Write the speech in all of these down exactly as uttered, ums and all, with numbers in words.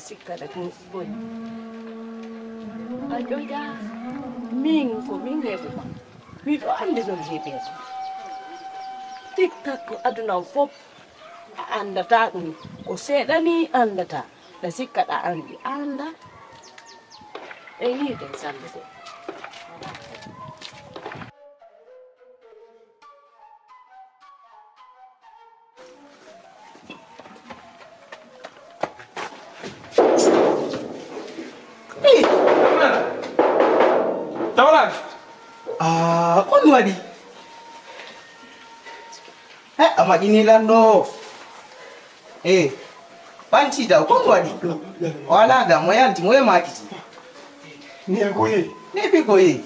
Sikkata ko boni. A ƴoƴa min ko min heɓuɓa. Miɗo anndi noon heɓeede. Tikka ko aduna o fof a anndataa ɗum. Ko seeɗa ni anndataa. Ɗa sikka ɗa anndi a annda. E yiide sallude. Tawlan. Ah, on waɗi. He, a maƴini lan ɗo. Eh, ɓanti daw, kon waɗi? O alaa ga, mo yanti, mo e makiti. Ni ko ye? Ni bi ko ye?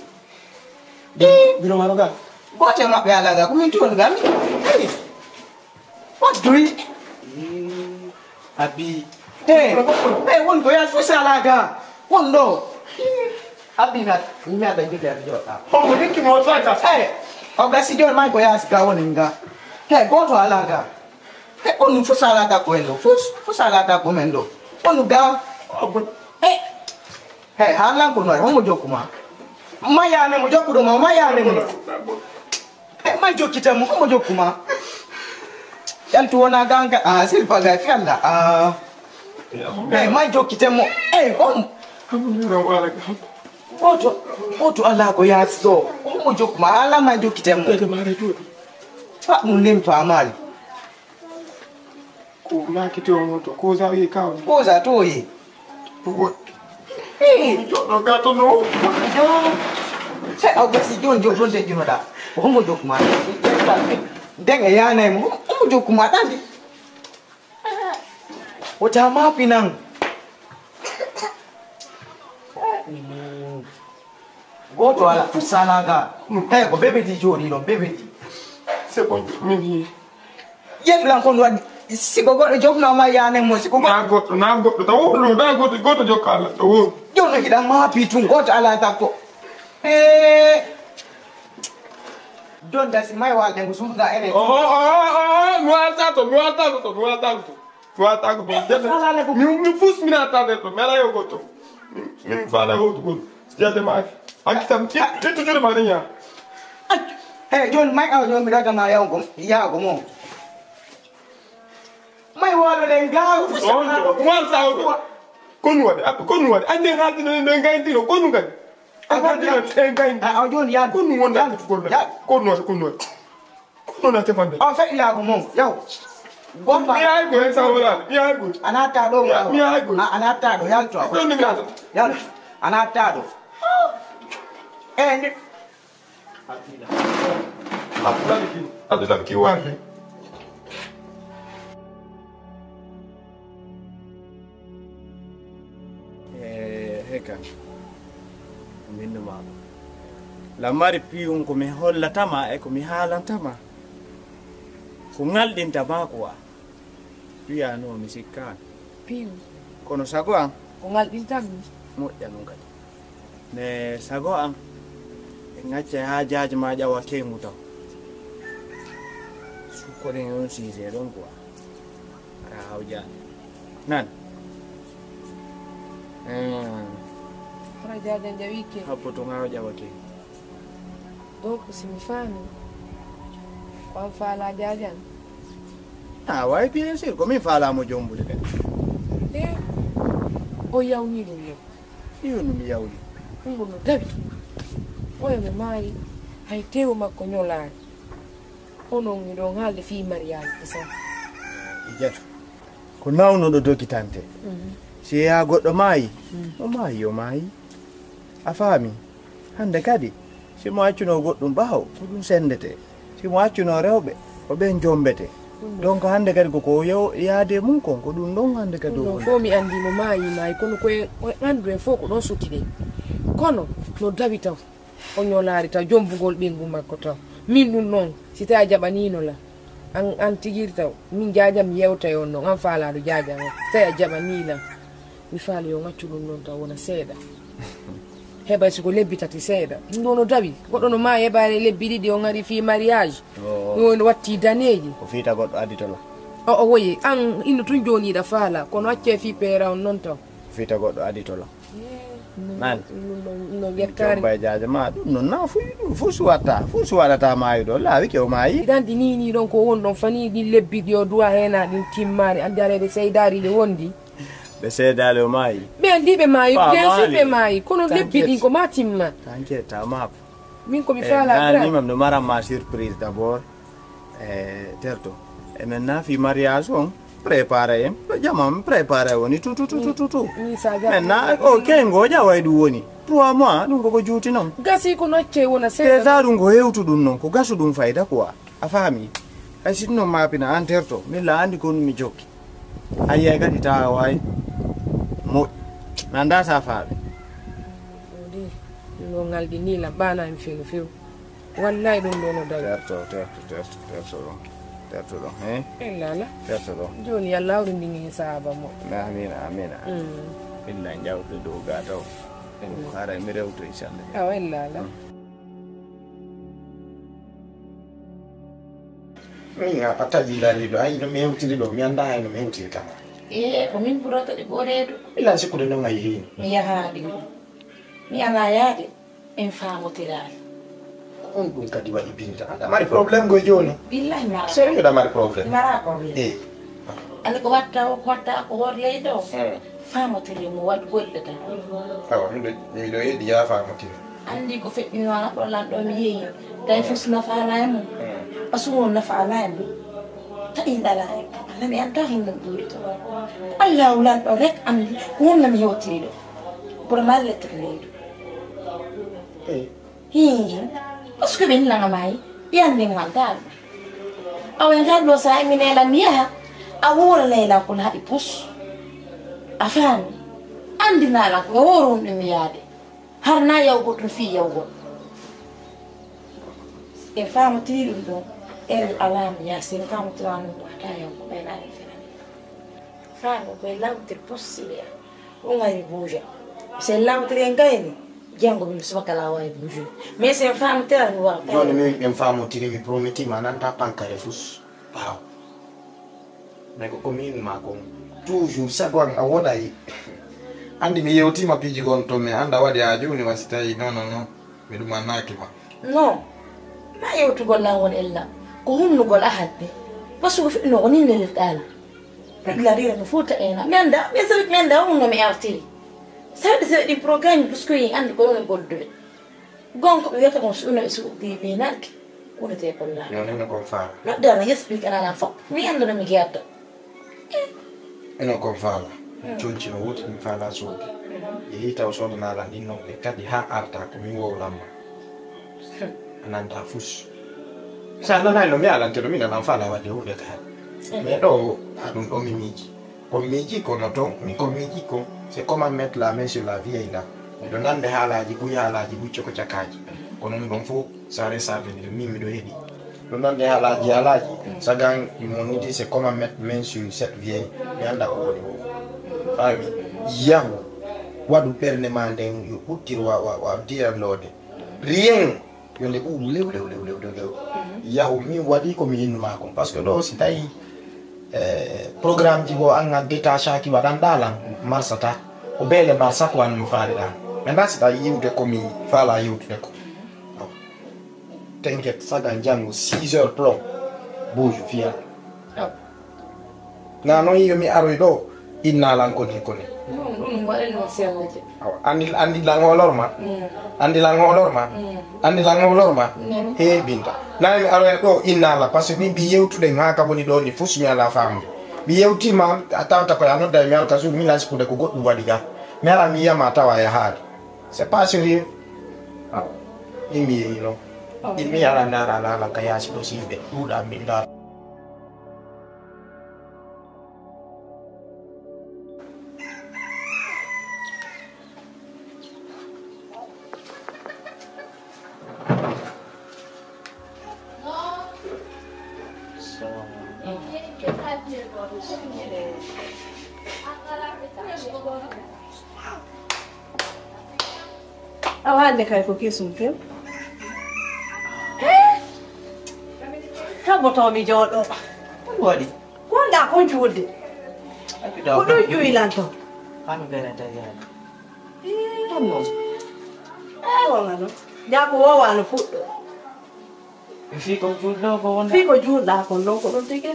Biro maro ga. Gote maɓɓe alaa ga, ko min tuwon ga mi. Hey, what do we? Abi. Hey, hey, won ko ya fusa alaa ga. Won ɗo. Abi na, mi ada jide abi jota. Homo hikki mo tata. Hey, o gasi jor mai ko ya sika woni nga. Hey, goto alaa ga. He, on fof salata ko en ɗo. Fof, fof salata ko men ɗo. On ga. He, he, haalan ko noy, homo jokkuma? Mayane mo jokkuɗo ma, mayane mo. He, may jokkite mo, homo jokkuma? Yantu wona ganga, ah, silpa ga fi Allah. Ah. He, may jokkite mo. He, on. Goto, goto ala ko yaasi ɗo. Homo jokkuma, ala may jokkite mo. Fa ɗum lim famali. Ko makiti o moto, ko za yi kawo. Ko za to yi. Ko. Hey. Joɗɗo gato no. Sai au gasi jon jon jon de jinoda. Homo jokuma. Denge ya ne mo. Homo jokuma dandi. Wata mapi nan. Goto ala salaga. Hey, ko bebedi joni non bebedi. C'est bon, min yi. Yeɗu lan kon waɗi. Siko goɗɗo joknoma yane mo siko goɗɗo. Na goɗɗo, na goɗɗo taw wolo na goɗɗo goɗɗo jokka Allah taw wolo. Jono hiɗa mapi tun goto ala takko. Eh. Don dasi mai wa lengo sun ga ene. Oh oh oh oh, mi walta to, mi walta to, mi walta to. Mi walta to. Assalamu alaikum. Mi mi fus mi na ta de to, mela yo goto. Min fala ho to goto. Jade ma. Akita mi ti tu jure ma ne ya. Hey, John, mai awa John mi rata na yawo gom, yawo gom. Mai walo le ngawo. Wal sa. Konu wade, konu wade. Ande ngati no ngati no konu ngati. Ngati no ngati. Ah, John ya. Konu wonda konu. Konu wade, konu wade. Konu na tefande. On fait ya gom. Yawo. Gomba. Mi ay go sa wala. Mi ay go. Anata do. Mi ay go. Anata do ya to. Konu ngati. Ya. Anata do. Eh, Abdoulaye ki warde. E heka, mbinndu ma. Lammari piyum ko mi hollatama e ko mi haalantama. Ko ŋalɗinta ma ko wa. Wiya no mi sikkaano. Piiw. Kono sago am. Ko ngal ɗin tan mi. Moƴƴa noon kadi. Ne sago am. E ŋacca haa jaaji ma ƴawa keyngu taw. Sukkoɗen on siise ɗon quoi. Ara hawjaani. Nan. Hmm. Hara jaajan ƴawi ke. Habbo to ŋaawo ƴawa keyngu. Donc si mi faami ko an faala jaajan. Ah, way bien sûr ko min faala mo jombude kadi. E o yawni ɗum no. Iyo no mi yawni. Ɗum ɗum no dawi. Oya mo maayi hay tewo makko ñolaani. Onon miɗon haalde fii mariage e sam. Ijatu. Ko nawnuɗo dogitante. Si yeeyaa goɗɗo maayi, o maayi o maayi. A faami? Hannde kadi, si mo accunoo goɗɗum ɓaawo, ko ɗum senndetee. Si mo accunoo rewɓe, ko ɓeen jommbetee. Donc hannde kadi ko ko yaade mum kon, ko ɗum ɗon hannde kadi o woni. Ɗum ɗon fof mi anndi mo maayi maayi, kono ko e anndu en fof ko ɗon sottiɗen. Kono no dawi taw. O ñolaari taw, jombugol ɓinngu makko taw. Min ɗum noon, si tawi a jaɓaniino la, an, an tigiri taw, min jaajam mi yewtay on noon, an faalaaɗo jaajam on, si tawi a jaɓanii lan, mi faala yo ngaccu ɗum noon taw wona seeɗa. Heɓay siko lebbi tati seeɗa. Ɗum ɗo no dawi, goɗɗo no maayi heɓaare lebbi ɗiɗi, on ari fii mariage. Ɗum woni watti daneeji. Ko fiita goɗɗo addi toon. O, o woyi, an inno tun jooni iɗa faala, kono accee fii peera on non taw. Fita goɗɗo adi to lan. Nani? No, no, no yettaari. Jombay jaaja ma, ɗum non na fuyi ɗum, fu suwatta, fu suwaɗata maayi ɗo, laawi ke o maayi. Iɗa anndi ni, ni ɗon ko won ɗon fani ɗin lebbi ɗi o duwa heena ɗin timmaari, anndi areeɓe seydaari le wondi. Ɓe seedaali o maayi. Ɓe anndi ɓe maayi, bien sûr ɓe maayi, kono lebbi ɗin ko ma timma. T'inquiète, t'inquiète, t'inquiète. Min ko mi faala. Nani, mam no maran ma surprise d'abord. E terto, e men na fii mariage on, préparé en ɗo jama mi préparé woni tu tu tu tu tu tu. Maintenant o kengo ƴaway ɗum woni trois mois, ɗum koko juuti non. Gasi ko nocce wona seeɗa. Déjà ɗum ko hewtu ɗum non, ko gasu ɗum fayda quoi. A faami? Hay si ɗum non mapina an terto, min la andi ko mi jokki. A yiyay kadi tawa wawi moƴƴi. Nanda sa faami. Ɗo ngalɗi ni la ɓana mi few few. Wallahi ɗum ɗo no dawi. Terto, terto, terto, terto ɗon. Terto ɗon, he? Ella ala. Terto ɗon. Jooni yo Allah hawrindin en sahaaba mo. Amina, amina. Mm. Illa jawtu dow gata o. Mm. Haray mi rewto inchallah. Awa ella ala. Mm. Min a pattaji ndari ɗo, ay no mi hewtiri ɗo, mi annda ay no mi hewtiri tama. Ee, ko min ɓurata ɗe ɓoreedu. Illa sikkude non a yehi. Mi yahaade. Mi ala yaade. En faamotiraali. Ko on ɗum kadi waɗi Binta. Aɗa mari problème ko jooni? Billahi mara. Sérieux, aɗa mari problème? Mara problème. Eh. Ani ko watta o, ko watta ko hoore leydi o. Hmm. Faamotiri mo waɗi golle tan. Awa, miɗo, miɗo yeɗi ya faamotiri. Anndi ko feƴƴinoona ɗo lanɗo mi yehi. Tawi fof so nafa alaa e mum. Hmm. Ɓasu won nafa alaa e mum. Tawi ndala e mum. Alla mi annda honno mi ɗuuri to. Allahu lanɗo rek anndi ko honno mi hewtiri ɗo. Pour mal lettre leydi. Eh. Hii, parce que ɓe nana maayi, yande ngal dal. Awa ngal ɗo sa emi nela mi yaha, a wora nela ko laaɗi pos. A faami? Andinala ko woro on ɗum yaade. Har na yawgo ɗum fii yawgo. En faamotiri ɗum ɗon, en alaa mi yaha, si en faamotiraano ɗum wata yawgo, ɓayna en fenani. Faami koye lawtir possible. O ngari buuja. Si en lawtiri en gayni, janngo min subaka la wawi buujude. Mais si en faamotiraani mi wara. Jooni min en faamotiri, mi promettima nanta pankare fus. Waaw. Mais ko ko min ma kon. Toujours sago an a woɗay. Anndi mi yewtima piiji gon to, mais annda waɗi a jooni wasi tawi non, non, non. Mi ɗum annaaki ma. Non. Ma yewtugol lan won ella. Ko hunnugol ahadde. Parce que fiɗno ko nin nelirɗaala. Pegla rira no fuuta ena. Mi annda, mi sawi mi annda on no mi artiri. Sawi sawi ɗin programme parce que yi anndi ko ɗum e goldude. Gonko ɓe wiyata kon suuna e suuɗi ɓe nanki. Wonete kon la. Non, non, non, kon faala. Noddana, yes, mi kana lan fof. Mi annda no mi giyata. Eno kon faala. Mm. Conci no woti mi faala soodi. Yehi taw soodana lan ɗin non ɓe kadi ha arta ko min wowlamma. A nanta fus. Sa nanay no mi alante ɗo mi nanan faala wadde hunde ka. Mm. Mais ɗo ha ɗum ɗo mi miiji. Ko miiji ko no ton, mi ko miiji ko. C'est comment mettre la main sur la vieille là. Miɗo nande haalaji buy, haalaji buy coko cakaji. Kono ɗum ɗon fof ça reste à venir. Min miɗo heɗi. Ɗum ɗon ɗe haalaaji, haalaaji. Sagan mo nidi c'est comment mettre main sur cette vieille. Mi annda ko woni fof. Faami? Yahu. Waɗu ɓernde ma nden yo ɓuttir wa, wa, wa diyanloode. Rien. Yo nde ɓuuɓu lew, lew, lew, lew, lew, lew. Yahu, min waɗi ko mi innu ma kon. Parce que ɗo si tawi, eh, programme ji goo an a détachaki waɗanɗa lan, marsata. Ko beele marsa ko an mi faaliɗa. Maintenant si tawi yiwde ko mi faala yiwtude ko. T'inquiète, saga janngo six heures plomb. Buuju fiya. Na noon yo mi aroy ɗo, inna lan koni koni. Non, ɗum waɗi non sellaje. Awa, andi, andi lan holor ma. Mm. Andi lan holor ma. Mm. Andi lan holor ma. Mm. He Binta. Na mi aroy ɗo, inna la, parce que min mbi yewtude ŋa ka woni ɗo ni fus mi ala faamude. Mi yewtima, a tawta ko ya nodda mi alka sur, min la sikude ko goɗɗum waɗi ga. Mi ala mi yama tawa e haali. C'est pas sérieux. Awa. Ɗin mi yehi non. Awa. Ɗin mi yala ndara lala ka yaasi ɗo si yimɓe ɗuuɗa min ndara. Awa hannde kay ko kesum few. Taboto mi jooɗo. Ko waɗi? Ko Wonɗa ko juulde. Ko ɗum juulanto. Hano ɓeɗa tajaani. Ɗum noon. Ewa ngano. Jaa ko wowa no fuɗɗo. Fii ko juulɗo ko wonɗa. Fii ko juulɗa kon noon ko ɗum tigi.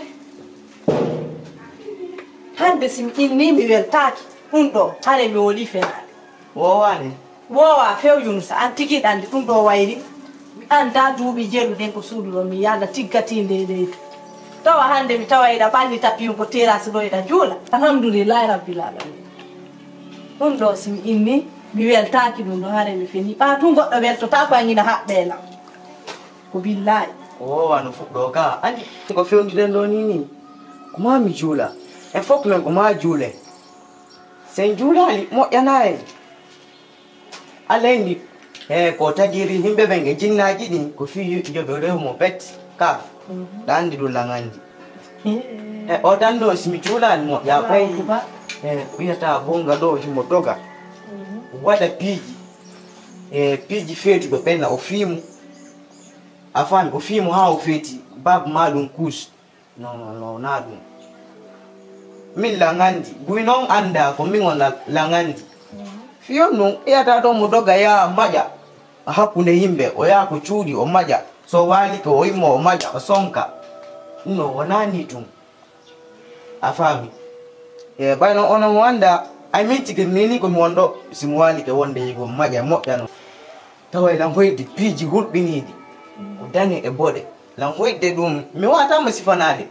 Hannde si mi inni mi weltaaki ɗum ɗo, hare mi woni fenaade. Wowaani. Woowa few Yunusa, an tigi ɗanndi ɗum ɗo wayri. Mi annda duuɓi jeɗu ɗen ko suudu ɗo, mi yalla tiggati nde leydi. Tawa hannde mi tawa eɗa ɓalli tapiyum ko terrasse ɗo eɗa juula. Alhamdulillahi Rabbil Alamin. Ɗum ɗo si mi inni, mi weltaaki ɗum ɗo, hare mi fini. Ɓaa tun goɗɗo weltotaako an ina haɓɓee lan. Ko billahi. O wowa no fuɗɗo ka. Andi ko fewndiden ɗo ni ni. Ko ma mi juula. En fof men ko ma juule. Sen juulaali moƴƴana en. Alla andi. E ko tagiri yimɓe ɓen e jinnaaji ɗin ko fii yoɓe rewu mo bet. Ka. Ɗa andi ɗum lan andi. E o dan ɗo si mi juulaali moƴƴa koy. E wiyata bonga ɗo himo doga. Waɗa piiji. E piiji feetuɗo ɓenna o fiimu. A faami, o fii mo haa o feeti, bab maa ɗum kuus. No, no, no, naa ɗum. Min laŋandi, buy noon anndaa ko min on la-, laŋandi. Fiyon ɗum, ɓiyata ɗo mo doga yaa maƴa hakkunde yimɓe, o yaa ko cuuɗi, o maƴa. So waalike, o immo, o maƴa, o sonka. Ɗum ɗo wonaa nii ɗum. A faami? E, ɓay noon onon mo anndaa, ay min tigi min ni ko mi wonɗo, si mi waalike wonde yigo maƴa moƴƴa noon. Tawa eɗen hoyde piiji hulɓiniiɗi, ko dane e boɗe. Lan hoyde ɗum, mi waawata mo sifanaade.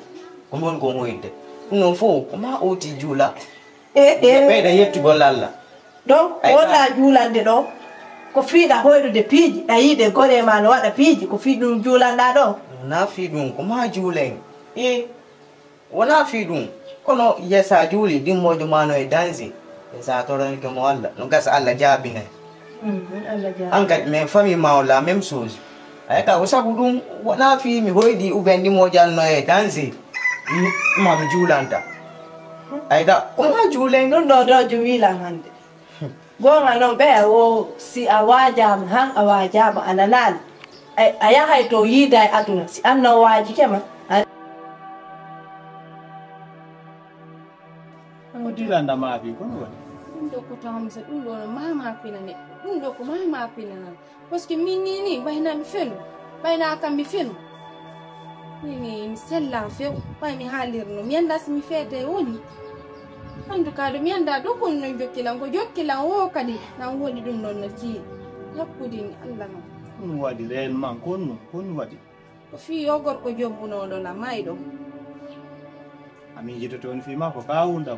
Ko mi woni kon hoyde. Ɗum noon fof, ko ma ooti juula. E, e. Ɓeyda yettugol Alla. Donc, wonɗa juulande ɗo, ko fiiɗa hoyɗude piiji, a yiide gore ma no waɗa piiji, ko fii ɗum juulanɗa ɗo? Wonaa fii ɗum, ko ma juulen. E. Wonaa fii ɗum, kono yesa juuli, dimmoojo maa no e danger. Yesa toranike mo Alla, no gasa Alla jaabinay. Mhm, Alla jaabinay. An kadi, mais famille maa o la même chose. Ay ka, ko sabu ɗum, wonaa fii mi hoydi ou bien dimmoojo an no e danger. Mi, ma mi juulanta. Ay ka, ko ma juulen. Ɗum ɗo dojo wiilan hannde. Goonga noon, ɓeya o, si a waajaama han, a waajaama, a nanaali. A, a yahay to yiida e aduna, si an no waajike ma. A Ko dilanda maafi, ko no waɗi? Ɗum ɗo ko to Hamsa, ɗum ɗo no mama pinane. Ɗum ɗo ko mama pinana. Parce que min ni, ni, mbayna mi fenu. Mbayna kam mi fenu. Min mi, mi sella few, ɓay mi haalirno, mi anndaa si mi feete woni. En tout cas, ɗo mi anndaa ɗo kono no jokkilan, ko jokkilan o kadi, nan woni ɗum noon no tiiɗi. Hakkude mi Alla noon. Ko ɗum waɗi réellement, ko ɗum, ko ɗum waɗi? Ko fii yo gorko jombunooɗo la mayɗo. A miijitoto on fii makko, ka wulɗam.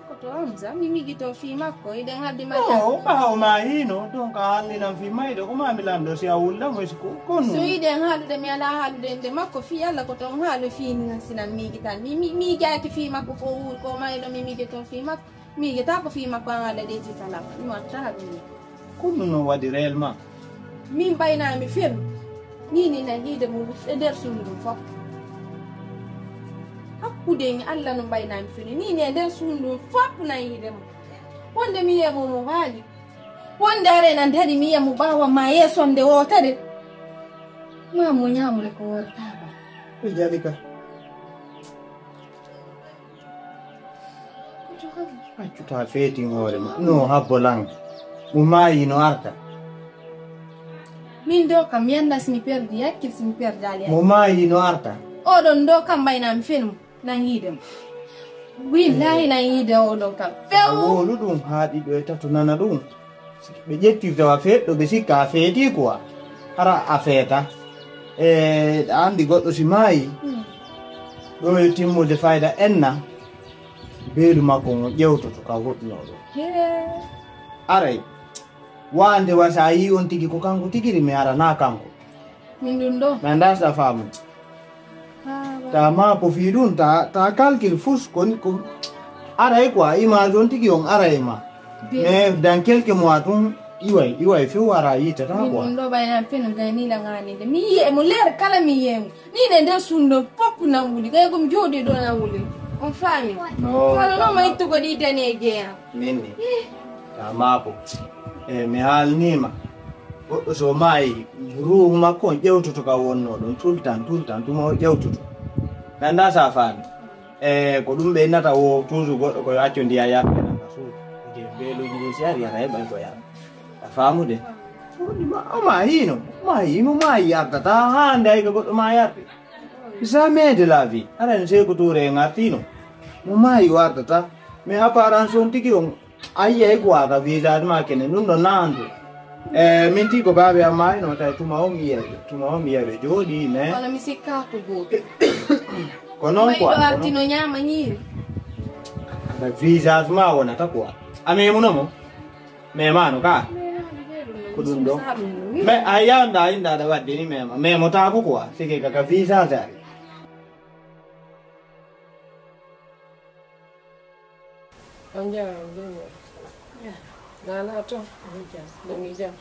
Ko to Hamza, mi miijito fii makko, iɗen haaldi ma. O ɓaawo ma hino, donc a anninan fii mayɗo, ko ma mi lanndo si a wulɗam, o si ko, ko so iɗen haalude, mi alaa haalude innde makko, fii Alla ko toon haalu fii ni, sinan miijitan. Mi, mi, miijaaki fii makko, ko wuur, ko mayɗo, mi miijito fii makko. Miijata ko fii makko, an Alla ɗeeti kala, mi watta ɗum. Ko ɗum no waɗi réellement? Min mbayna mi fenu. Ni ni na yiide mum e nder suudu ndun fof. Hakkude mi Alla no mbayna mi fenu. Ni ni e nder suudu ndun fof na yiide mum. Wonde mi yiye mo mo waali. Wonde are na ndari mi yiye mo ɓaawa ma yeeso nde wootere. Ma mo ñaamude ko wortaaba. E jalika. Accuta feetin hoore ma. No habbo lan. Mo maayi no arta. Min do kam mi anndaa si mi perdi hakkil si mi perdaali. Mo maayi no arta. Oɗon do kam mbayna mi fenu nan yiide mo. Willahi nan yiide oɗon kam. Few. Wolu ɗum haa ɗiɗo e tato nana ɗum. Ɓe ƴettirta wa feetɗo, ɓe sikka a feeti quoi. Hara a feeta. E, a anndi goɗɗo si maayi, ɗo e timmude fayda enna, beelu makko ngon ƴewtoto ka woɗɗunoo ɗo. Hee. Aray, waande wa si a yii on tigi ko kanko tigiri, mi ara naa kanko. Min ɗum ɗo. Mi anndaa si a faamu. Haa, ta ma ko fii ɗum, ta, ta calcul fus ko, ko aray quoi, image on tigi on aray ma. Bien. Mais dans quelques mois tun, iway, iway few ara yiitata quoi. Min ɗum ɗo ɓay nan feno gay ni la ngani de. Mi yi'e mo leer kala mi yi'e mo. Ni ne nder sundo pop nan wuli, gay ko mi jooɗi ɗo nan wuli. On faami? No. Kono no ma ittugo ɗi daneeje am. Min ni. Eh. Ta ma ko. E mi haalnii ma. Goɗɗo so maayi, ruuhu makko on ƴewtoto ka wonnoo ɗon, tultan, tultan, tuma o ƴewtoto. Nanda sa faami. E ko ɗum ɓe innata wo toujours goɗɗo ko yo acco ndiya yarde nana suudu. Nde mbeelu ndu si ari yara heɓay ko yara. A faamude? O ma hino, ma himo ma yardata hande ay ko goɗɗo ma yarde. Jamais de la vie. Aran seko toure en artino. Mo ma yo ardata. Mais apparence on tigi on. Ayi, ayi, ko wata visage ma kene ɗum ɗo nandu. E min ti ko baabe amma ino tawi tuma o mi yiya, tuma o mi yiya ɓe jooɗi mais. Wala mi sikka ko goto. Ko non quoi, ko non. Artino ñama ñiiri. Ba visage ma wonata quoi. A memuno mo? Memano ka? Ko ɗum ɗo. Mais a yanda inda da wadde ni mema. Memo ta ko quoi? C'est que kaka visage ari. On jarama, jam woni. Nana toon. Jam. Ɗum e jam.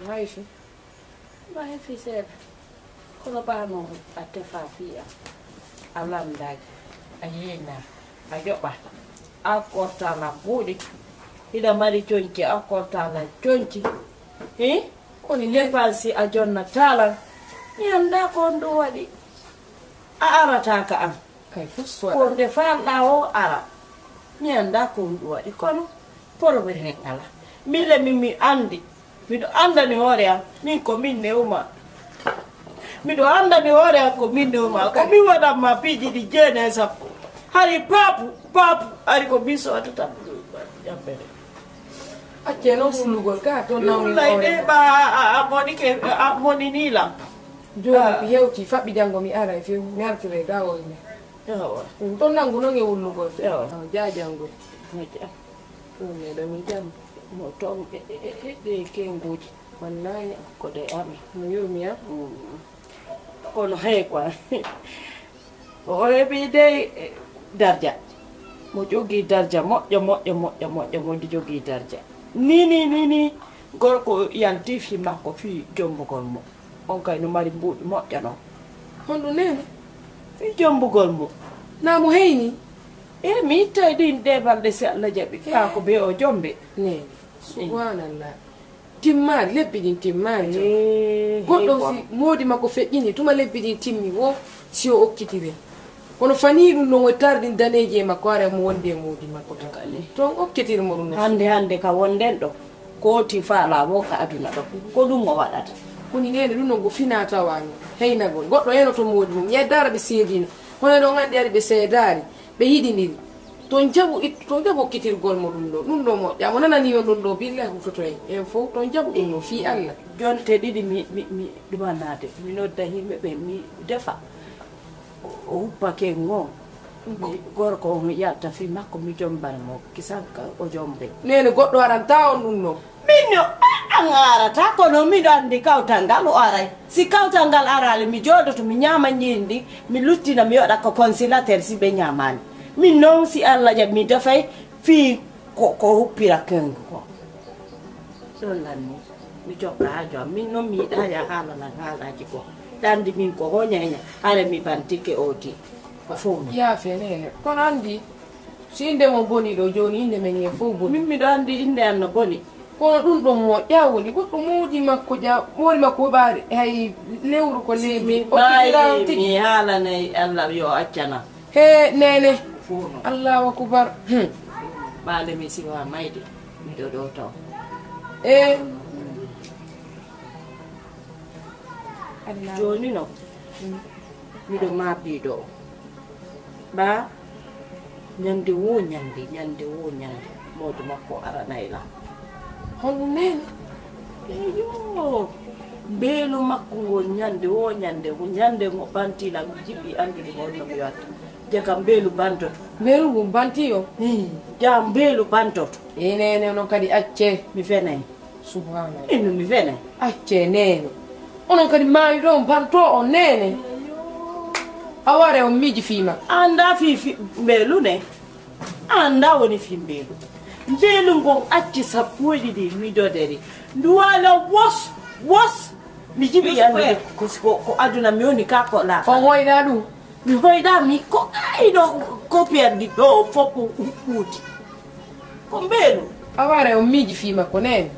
Hayfi. Ma hefi seeɗa. Kono ba no a tefa fiya. A lamdaki. A yena. A joɓa. A kortala buuɗi. Hiɗa mari conci. A kortala conci. Hi? Koni dépense a jonna talan. Mi annda ko on ɗum waɗi. A arata ka am. Kay fof so ko nde falɗa o ara. Mi annda ko on ɗum waɗi kono problème ala. Mille mi mi andi. Miɗo andani hoore am min ko min newma. Miɗo andani hoore am ko min newma. Ko min waɗanma piiji ɗi jeenayi sappo. Hari papu papu ari ko min sodata. Jabbere. Acce noon wullugol ka toon nawni hoore. Ɓa a moni ke a moni ni lam. Jooni mi hewti faɓɓi janngo mi ara e few mi artire ga o ine. Awa. Ɗum toon nanngu noon e wullugol. Awa. Awa, jaa janngo. Moƴƴa. Ɗum meɗo mi jam. Mo toon e e e e ɗe kennguuji. Wallahi. Ko ɗe ami. Mo yurmi am. Kono hey quoi. O heɓi dey darja. Mo jogii darja moƴƴo moƴƴo moƴƴo moƴƴo mo jogii darja. Nini nini gorko yalti fii makko fii jombugol mo. On kay no mari mbuuɗi moƴƴa noon. Honɗum neene? Fii jombugol mo. Naa mo heyni? E mi ittay ɗin ɗe balɗe si Allah jaɓi. Kaa ko bee o jombe. Neene. Subhanallah. Timmaali, lebbi ɗin timmaali to. Goɗɗo si moodi makko feƴƴini, tuma lebbi ɗin timmi wo, si o okkitire. Kono fanii ɗum ɗon, o tardi daneeji e makko, ara mo wondi e moodi makko tan. Toon okkitir mo ɗum no. Hannde, hannde ka wonden ɗo, ko ti faala wo ka aduna ɗo, ko ɗum o waɗata. Koni neene ɗum ɗon ko finaa tawaa no, heynagol. Goɗɗo eno to moodi mum, yeddaara ɓe seediino. Hono ɗon anndi ari ɓe seedaari. Ɓe yiɗindiri. To njaɓu it to njaɓu okkitirgol mo ɗum ɗo ɗum ɗo moƴƴa mo nanani on ɗum ɗo billahi hutoto en en fof to njaɓu ɗum ɗo fii allah. Jonte ɗiɗi mi mi mi ɗumanaade mi nodda yimɓe ɓe mi defa o huppake ngon mi gorko o mi yalta fii makko mi jombana mo kisanka o jombe. Nene goɗɗo aranta on ɗum ɗo. Min no an arata kono miɗo anndi kawtal ngal o aray. Si kawtal ngal araali mi jooɗoto mi ñaama ñiiri ndin mi luttina mi waɗa ko konsilatel si ɓe ñaamaali. Min noon si Allah jaɓi mi defay fii ko ko huppira kenngu ko. Ɗon lanni mi jokka haajo am min noon mi yiɗaa ya haalanan haalaaji goo. Ɗa anndi min ko hoñayña hare mi bantike ooti ko fof. Yaafe neene kono anndi. Si innde mon bonii ɗoo jooni, innde men heen fof bonii. Min miɗo anndi innde am no boni. Kono ɗum ɗoon moƴƴaa woni goɗɗo moodi makko ja moodi makko huɓaade hay lewru ko leydi. Mi haalanay Allah yo accanam. He neene. Allahu akubar. Hmm. Ɓaale mi siwa mayde miɗo ɗo taw. E. Jooni no miɗo maabiiɗo o. Ɓaa ñande woo ñande ñande woo ñande moodo makko aranay lan. Honɗum neene? Eyo mbeelu makko ngol ñande woo ñande ñande ngo banti lan mi jiɓi anndude honno mi watta. Jaka mbeelu bantoto. Mbeelu ngu banti o? Jaa mbeelu bantoto. E neene onon kadi accee. Mi fenay. Subhanallah. Innu mi fene. Acce neene. Onon kadi maayi ɗo mbanto on neene. A ware on miiji fii ma. Anda fii fi mbeelu ne. Anda woni fii mbeelu. Mbeelu ngon acci sappo e ɗiɗi mi doderi. Nduwala wos wos. Mi jiɓi yande ko ko aduna mi woni ka ko la. On hoyɗa ɗum. Mi hoyɗa mi ko ay ɗo ko perdi ɗo fof ko ɓuuti. Ko mbeelu. A ware on miiji fii makko neene.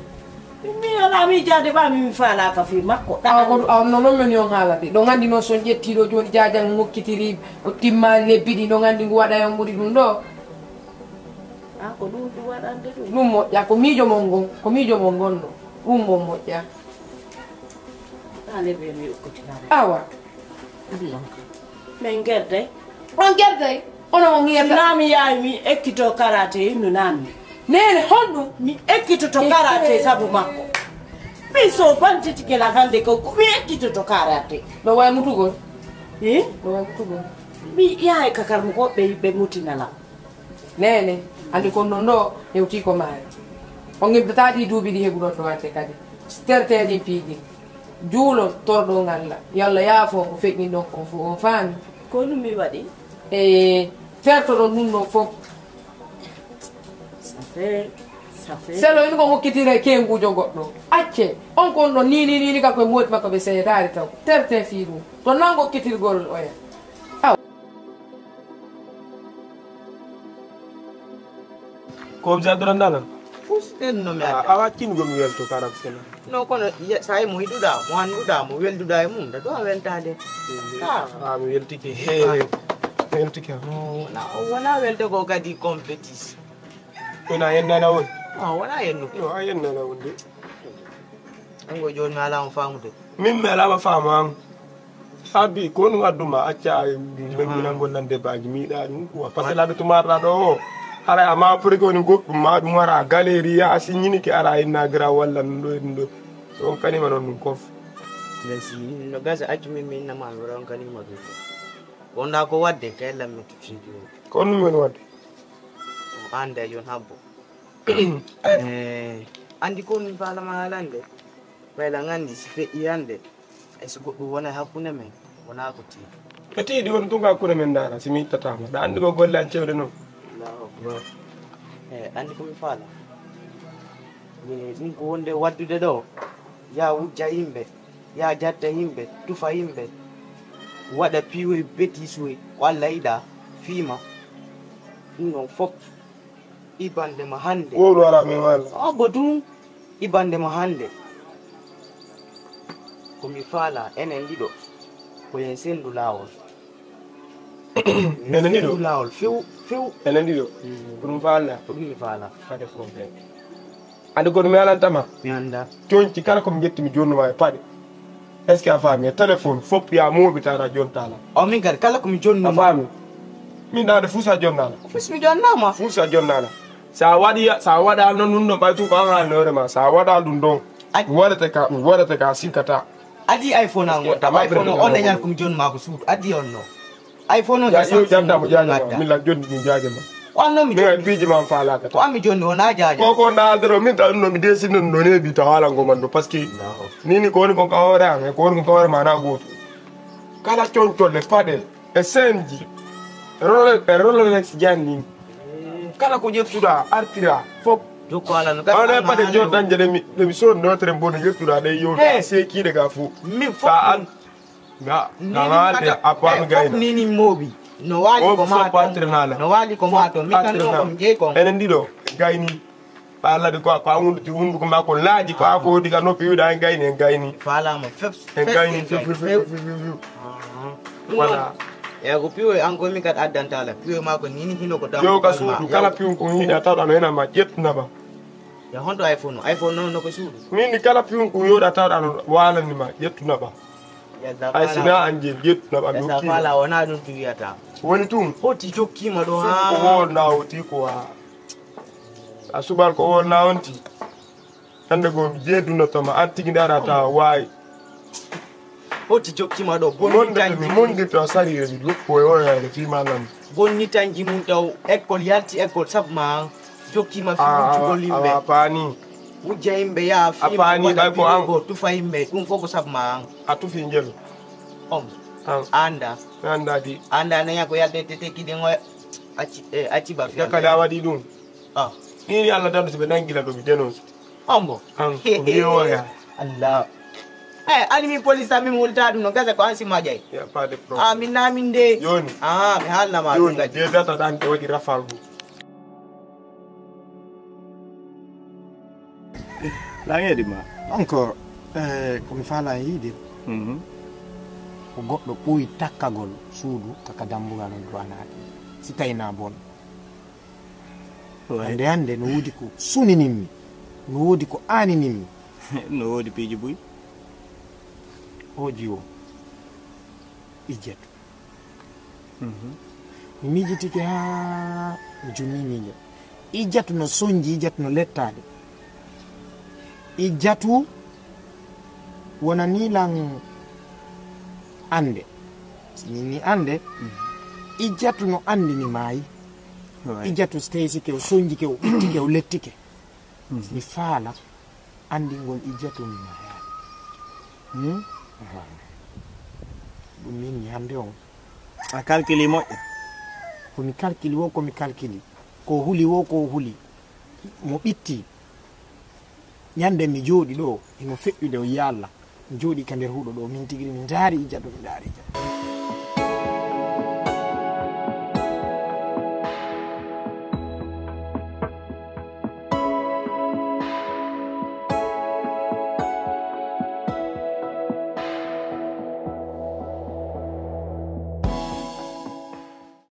Mi alaa mi jaade ɓa mi mi faalaaka fii makko. Awa ko ɗum, awa no noon men yon haalade. Ɗo nganndi noon so on ƴettii ɗo jooni jaajan ngokkitiri o timmaali lebbi ɗi, ɗo nganndi ngu waɗa yon ɓuri ɗum ɗo. A ko ɗum ɗum waɗande ɗum. Ɗum moƴƴa, ko miijo mon ngon, ko miijo mon ngon ɗo. Ɗum mon moƴƴa. Ɗa lebbi mi ukkutinaade. Awa. Min gerday. On gerday? Ono on yiyata. Naa mi yaay mi ekkito karate innu naanni. Nene, honɗum? Mi ekkitoto karate sabu makko. Min so bantiti gela hannde ko ko mi ekkitoto karate. Ɗo way mutugol. Eh? Ɗo way mutugol. Mi yaay kakar mo ko ɓe ɓe mutinala. Nene, andi kon non ɗo hewti ko maayo. On ngibbata ɗi duuɓi ɗi heɓuɗon ɗo watte kadi. Terteɗi piiji. Juulon, torɗon Allah. Yo Allah yaafo ko feƴƴin ɗon kon fof, on faami? Ko ɗum mi waɗi. E tertoɗon ɗum ɗon fof. Ça fait, ça fait. Selo in ko hokkitire kengujo goɗɗo. Acce, on kon ɗon ni, ni, ni, ni, kanko e mooti makko ɓe seedaari taw. Terte fii ɗum. To nango kitirgol oya. Aw. Ko mi jaddoran dala? Fus ɗen no mi a adda. A waccin go mi welto karak sena. No kono ye- sa e mo yiɗuɗa, mo annduɗa, mo welduɗa e mum, da ɗo a weltade. Ah. A mi weltike. He, mi weltike. No, wona, o wona welde ko kadi compétis. Wona yennana won. No, wona yennu. No, a yennana won de. Ango joni mi ala mo famude. Min mi ala mo famu an. Abi ko woni wadduma acca ay men mina gollande baaji mi yiɗa ɗum quoi. Parce que laade tumarɗa ɗo o. Haray ama pour que woni goɗɗum ma ɗum wara galerie a signini ke ara inna gra walla ɗum ɗo e ɗum ɗo. On kanima noon ɗum kof. Mais si no gasa accu min mi innama mi wara on kanima ɗum. Wonda ko wadde kay lammi tucciji. Ko on ɗum woni wadde? Ande yon habbo. Eh, andi ko min faalama haalande. Ɓayla nganndi si feƴƴi hannde, hay so goɗɗum wona e hakkunde men, wonaa ko tiiɗi. Ko tiiɗi woni tun ko hakkunde men ndaara, si mi ittatama. Ɗa anndi ko golle an cewɗe noon. Allahu akbar. Eh, anndi ko mi faala. Eh, ɗum ko wonde waddude ɗo, ya wujja yimɓe, ya jatta yimɓe, tufa yimɓe, waɗa piiwoy betisuwoy, ko Allah yiɗa, fiima. Ɗum ɗon fof. Ibande ma hannde. Wowlu wara min walla. Abba tun ibande ma hannde. Ko mi faala enen ɗiɗo. Ko yen senndu laawol. Enen ɗiɗo? Senndu laawol few, few. Enen ɗiɗo? Mm. Ko ɗum faalna? Ko ɗum mi faala. Pas de problème. Ande kono mi alantama? Mi annda. Conci kala ko mi ƴetti mi jonnuma e paɗe. Est-ce que a faami? E téléphone fof ya mooɓi tara jontala. O min kadi kala ko mi jonnuma. A faami? Min ɗaade fuu sa jonnala. Fus mi jonnama. Fuu sa jonnala. Sa waɗi, sa waɗa noon ɗum ɗon ɓay tun ko an haalnoore ma. Sa waɗa ɗum ɗon. Ay. Mi waɗete ka, mi waɗete ka sikkata. Adi iPhone an wonta. Est-ce que iPhone o on dañan ko mi jonnuma ko suudu. Adi on no. Ay fof noon. Ya yo janta mo jaaje ma. Min la jonni min jaaje ma. Ko an noon mi jonni. Min piiji ma faalaaka. Ko an mi jonni wona jaaje. Ko ko na doro min ta no mi desi non no ne bi ta wala ngo man do parce que ni ni ko woni ko kawore am ko woni ko kawore ma na goto. Kala concolle paɗe e senji role e role janni kala ko ƴettuɗa artira fof. Jokko ala no gasa. Ala paɗe joddan je mi de mi son notre bonne ƴettuɗa de yo sekiɗe ga fof. Min fof. Nga nga nga de abba mi gayna. Nini mobi. No wali ko ma to. No wali ko ma to mi kan no ko je ko. Enen dido gayni. Bala de ko ko wundu ti wundu ko ma ko laaji ko ko diga no piuda en gayni en gayni. Fala mo fef. En gayni fef fef fef. Wala. E ko piwo an ko mi kat addantala piwo ma ko nini hino ko daw. Yo ka suudu kala piwo ko hida tawda no hena ma ƴettuna ba. Ya honto iPhone o? iPhone noon no ko suudu. Min ni kala piwun ko yoɗa tawɗa no waalani ma ƴettuna ɓa. Ay sina anjel ƴettuna ɓa mi hokkima. Wona ɗum tu wiyata. Woni tun. Hoti jokkima ɗo ha. Ko wol na hoti ko ha. A subal ko wol na onti. Hande go mi jeeduno to ma an tigi ndara ta wawi. Hoti jokkima ɗo bonni tanji. Mondirto a sarire mi luppo e woyare fima nan. Bonni tanji mum taw école yalti école sabu ma jokkima fi wujjugol yimɓe. A paani. Wujja yimɓe yaha fi paani kay ko an go tufa yimɓe ɗum fof ko sabu ma an. A tufi ngel. On. Anda. Anda di. Anda nanya ko yalde te tekki de ngoy. Acci e acci ba fi. Yakka da wadi ɗum. Ah. Ni ni Allah dan so be nangila do mi denon. Ombo. An ko mi woya. Allah. Eh, ani mi police ami mo wulta ɗum no gasa ko an si ma jay. Ya pas de problème. Ah, min na min de. Yoni. Ah, mi halna ma ɗum gaji. Je data dan ko wadi rafal bu. Ɗan eɗi ma. Donc, eh, ko mi faalaa yiide, mhm, ko goɗɗo ɓooyi takkagol suudu kaka dambugal on duwanaaki, si tawii na bon. Hannde hannde no woodi ko suninimmi, no woodi ko aaninimmi. No woodi piiji buy. Oji o ijjatu. Mhm. Mi miijitike haa mi junni miijo. Ijjatu no sonji, ijjatu no lettaade. Ijjatu wonani lan annde. Si min ni annde, mhm, ijjatu no anndi mi maayi. Ijjatu stesike, o sonjike, o ɓittike, o lettike. Mhm. Mi faala anndingol ijjatu mi maayaani. Hmm? Ɗum min mi hannde on. A kalkili moƴƴa. Ko mi kalkili wo ko mi kalkili, ko huli wo ko huli, mo ɓitti. Ñande mi jooɗi ɗo, himo feƴƴude o yalla. Mi jooɗi ka nder huɗo ɗo, min tigi mi ndaari ijjatu, mi ndaari ijjatu.